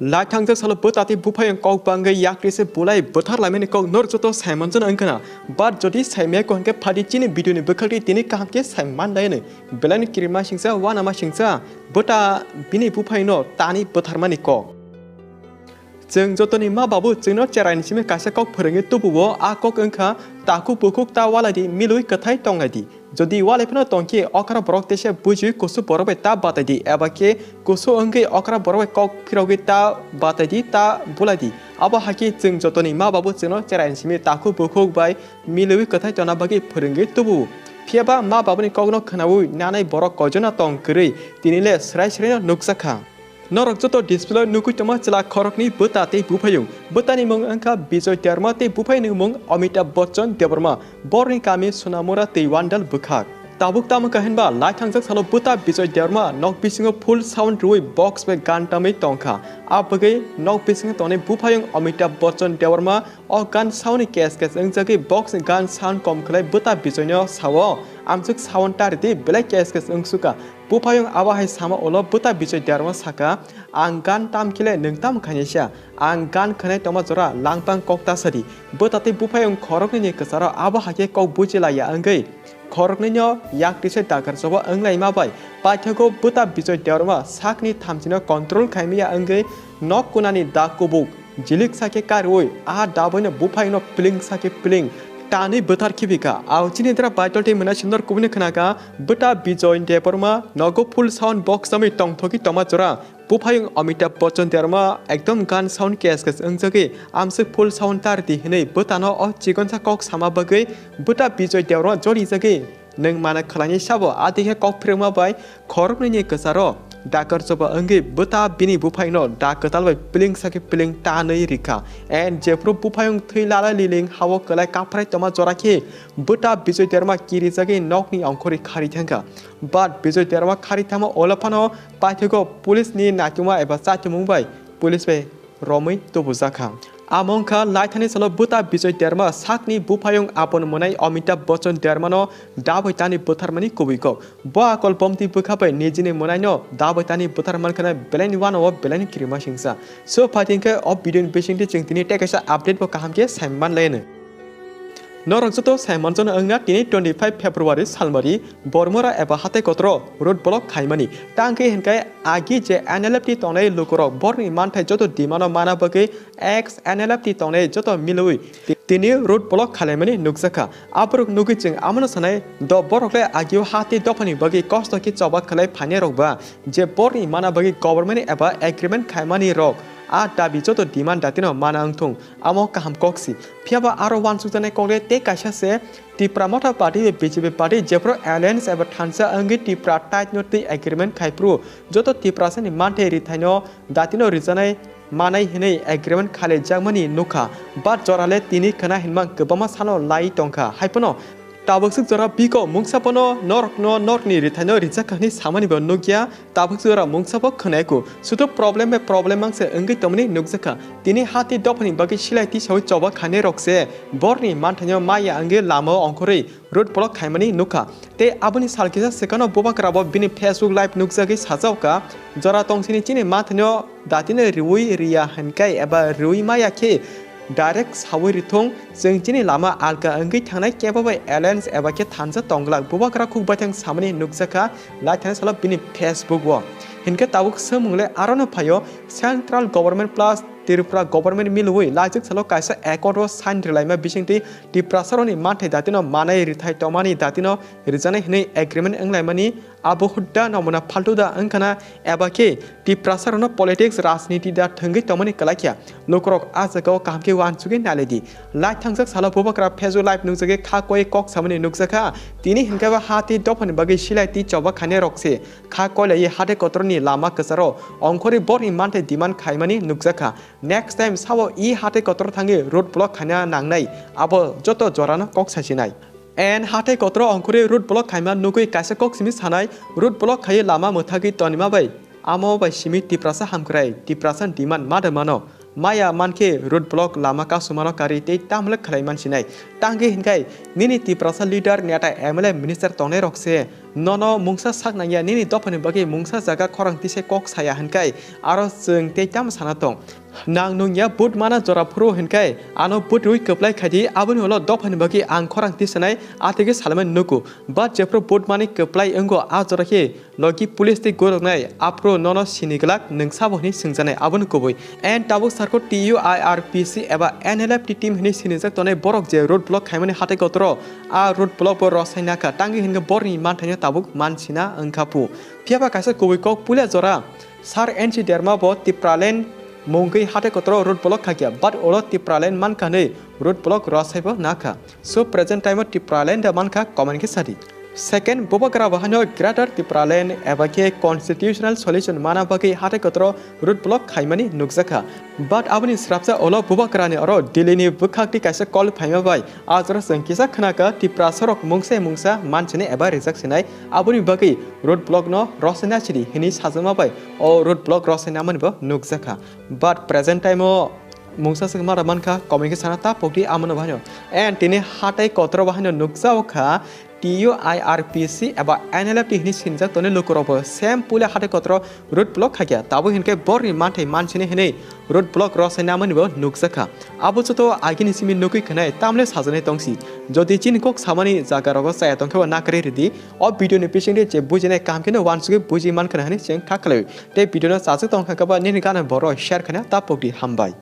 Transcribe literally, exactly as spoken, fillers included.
Lai thangjak salo bwta tei buphayung kok bangwi yakri se bulai bwthar laimani kok norok joto saimanjano wngkhana. But jodi saimaya ko hwnkhe phadi chini video ni bwkhakti tini kaham khe saiman lainai. Belai ni kirima singsa, wanama singsa, bwta bini buphayungno tani bwtharmani kok. Chwng jotoni ma babu chwngno cheraini simi kaisa kok phwrwngwi tubuo, a kok wngkha, takhuk bukhuk ta walai di, milwi kwthai tonglai di. Jodi walai phano tongkhe okra borok teisa bujiwi kusu borok bai ta batai di, eba khe kusu wngwi okra borok bai kok phirogwi ta batai di, ta bulai di. Abo hai khe chwng jotoni ma babu chwngno cheraini simi takhuk bukhuk bai milwi kwthai tongna bagwi phwrwngwi tubuo. Phiyaba ma babuni kokno khwnaui nanai borok koijono tong kwrwi, tini le srai srai no nukjakha. Norok joto display o nugwi tongma chwla khoroknwi bwta tei buphayung. Bwtani mung wngkha Bijoy Debbarma tei buphayungni mung Amitabh Bachchan Debbarma. Borni kami Sonamura tei Wandal bwkhak. Tabuk tamo kha hinba lai thangjak salo bwta Bijoy Debbarma nok bisingo full sound rwui box bai gan tamwi tongkha. A bagwi nok bisingo tongnai buphayung Amitabh Bachchan Debbarma o gan sound ni kes kes wngjagwi box ni gan sound kom khlai bwta Bijoy no sao, "Amsuk sound ta ridi, belai kes kes wngsuka." Buphayung abo hai sama ulo bwta Bijoy Debbarma saka, "Ang gan tam kile nwng tamo khainai sa? Ang gan khwnai tongma jora langpang kok ta sadi." Bwta tei buphayung khoroknwini kwcharo abo hai khe kok buji laiya wngwi khoroknwino yak tisa dakar choba wnglaima bai paithago bwta Bijoy Debbarma sakni thamchino control khaimaya wngwi nok kunani dak kubuk jilik sakhe karwi a daboino buphayungno pling sakhe pling tanwi bwthar khibika. Ao chini dra baitol tei mwnai sundor kubuni khwnaka bwta Bijoy Debbarma nogo full sound box tamwi tongthogwi tongma jora. Buphayung Amitabh Bachchan Debbarma ekdom gan sound kes kes wngjagwi, "Amsuk full sound ta ridi," hwnwi bwtano o chikonsa kok sama bagwi bwta Bijoy Debbarma jolijagwi, "Nwng mana khwlainai sabo?" Adikhe kok phirwngma bai khoroknwini kwcharo dakar choba wngwi bwta bini buphayungno dak kwtal bai pling sakhe pling tanwi rikha. And jephuru buphayung thwi lalai liling hao kwlai kaphrai tongma jora khe bwta Bijoy Debbarma kirijagwi nokni ongkhorwi kharwi thangkha. But Bijoy Debbarma kharwi thangma ulo phano paithago police ni naitugma eba chatimung bai police bai romwi tubujakha. Amo wngkha laithani salo bwta Bijoy Debbarma sakni buphayung aboni mwnai Amitabh Bachchan Debbarmano dabai tani bwtharmani kubui kok. Bo akol bomtwi bwkha bai nijini mwnaino dabai tani bwthar mankhana belaini wanao belaini kirima singsa. So phaidi hwnkhe o video ni bisingtwi chwng tini tei kaisa update bo kaham khe saiman laino. Norok joto saimanjano wngna tini twenty five February salmari Bormora eba hatai kotoro road block khaimani. Tangkhe hinkhe agi je N L F T tongnai lukurok borni manthai joto demand-o mana bagwi ex N L F T tongnai joto milwi ti-, tini road block khalaimani nukjakha. Aborok nugwi chwng amono sanai, do borok le agio hati dophani bagwi kosto khe choba khlai phainai rok ba, je borni mana bagwi government eba agreement khaimani rok a dabi joto demand datino mana wngthung. Amo kaham kok si. Phiyaba aro uansukjaknai kok le tei kaisa se, Tipra Motha Party bai B J P party jephru alliance eba thansa wngwi Tipra tait no twi agreement khai phru joto Tiprasa ni manthai rithai no datino rijanai manai hinwi agreement khalaijakmani nukha. But jora le tini khwna hinmang kwbangma sano lai tongkha. Haiphano tabuk swk jora biko mungsa phano norokno norokni rithai no rijak kha hinwi samani bo nukya. Tabuk jora mungsa bo khwnai ku. Sudu problem bai problem mangse wngwi tongmani nukjakha. Tini hati dophani bagwi silai tisawi choba khainai rok se borni manthaino maya wngwi lama o ongkhorwi road block khaimani nukha. Tei aboni sal kisa swkangno bubagra bo bini Facebook live nukjagwi sajao kha, "Jora tongsini chini manthaino datino riwi riya hinkai eba riwi maya khe direct sawi rithung, chwng chini lama alka wngwi thangnai kebo bai alliance eba khe thansa tongglak." Bubagra khuk baithang samani nukjakha laithani salo bini Facebook o. Hinkhe tabuk swngmung le arono phaio, Central Government plus Tripura Government milwi laijak salo kaisa accord o sign rwlaima bisingtwi Tiprasarokni manthai datino manai rithai tongmani datino rijanai hinwi agreement wnglaimani. Abo hudda nomuna phaltu da wngkhana eba khe Tiprasarokno politics rajniti da thwngwi tongmani kwlaikha? Lukurok a jagao kaham khe uansugwi nailai di. Lai thangjak salo bubagra Facebook live nukjagwi kha koi kok samani nukjakha. Tini hinkhe ba hati dophani bagwi silai twi choba khainai rok se kha koilaiwi hatai kotorni lama kwcharo ongkhorwi borni manthai demand khaimani nukjakha. Next time sao i hatai kotor thangwi road block khaina nangnai, abo joto jorano kok sasinai. And hatai kotoro ongkhorwi road block khaima nugwi kaisa kok simi sanai, road block khaiwi lama mwthagwi tonima bai amo bai simi Tiprasa hamkrai, Tiprasa demand ma de mano. Maya mankhe road block lama kasumano karwi tei tamle khlai mansinai. Tangwi hinkai nini Tiprasa leader, neta, M L A, minister tongnai rok se Nono mungsa sak nangya, nini dophani bagwi mungsa jaga khorang tisai kok saya hinkai aro chwng tei tamo sana tong. Nang nungya vote mana jora phuru hinkai ano vote rwi kwplai khaidi, aboni ulo dophani bagwi ang khorang tisanai atwgwi salaimani nugo. But jephuru vote mani kwplai wngo a jora khe logi police tei goroknai aphuru nono sini glak nwng sabo hinwi swngjanai, aboni kubui. And tabuk sarkho T U I R P C eba N L F T team hinwi sinijak tongnai borok je road block khaimani hatai kotoro, a road block bo rosai nakha, tangwi hinkhe borokni manthaino tabuk mansina wngkha pu. Phiyaba kaisa kubui kok puila jora Sir N C Derma bo Tipraland mungwi hatai kotoro road block khakya, but oro Tipraland mankha hinwi road block rosai bo nakha. So present time o Tipraland da mankha comment khe sadi. Second, Bubagra bo haino Greater Tipraland eba khe constitutional solution mana bagwi hatai kotoro road block khaimani nukjakha. But aboni srapsa ulo Bubagrani oro Delhi ni bwkhak twi kaisa call phaima bai a jora chwng kisa khnakha Tiprasa rok mungsa mungsa mansini eba rijak sinai, aboni bagwi road block no rosina sidi hinwi sajwkma bai o road block rosina mani bo nukjakha. But present time o mungsa swk mara mankha, comment khe sana ta pokdi amo no bahino. And tini hatai kotoro bahino nukjao kha T U I R P C eba N L F T hinwi sinijak tonwi lukurok bo same puila hatai kotoro road block khakya. Tabuk hinkhe borni manthai mansini hinwi road block rosai namani bo nukjakha. Abo joto agini simi nukwi khnai tamle sajani tongsi. Jodi chini kok samani jaga rogo chaya tongkhe bo nakarwi ridi. O video ni bisingdi je bujinai kaham kheno wansugwi buji mankha hinwi chwng kha khlai. Tei video no chajak tongkha khe bo nini gana borok share khna ta pokdi, hambai.